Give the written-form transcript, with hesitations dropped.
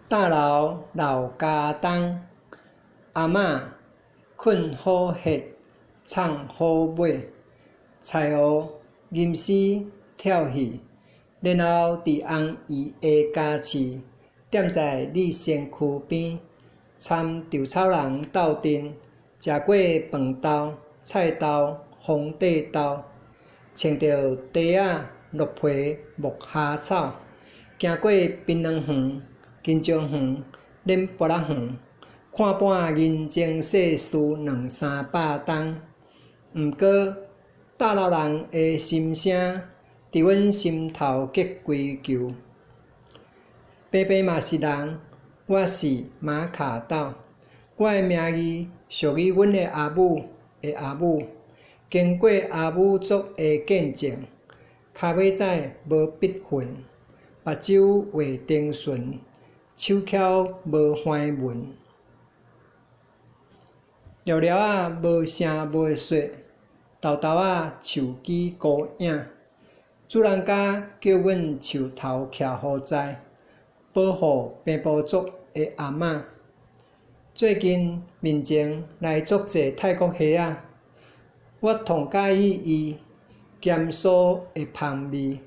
罩樓老家東，阿嬤睏好歇，藏好尾，菜蚵吟詩跳戲，然後佇紅姨的加持，踮在你身軀邊，參稻草人鬥陣，食過飯豆、菜豆、皇帝豆，穿著蹄仔鹿皮木蝦草，行過檳榔園、金蕉園、碾菠蘿園，看半人情世事兩三百冬。毋過，罩樓人的心聲，佇阮心頭結歸球。平平嘛是人，我是馬卡豆，我的名字屬於阮的阿母的阿母，經過阿母族的見證，跤尾仔無筆痕，目睭畫丁唇，手巧無橫紋。聊聊仔無聲無說，沓沓仔樹枝孤影。主人家叫阮樹頭徛予在，保護平埔族的阿嬤。最近面前來足濟泰國蝦仔，我上佮意伊鹹酥的芳味。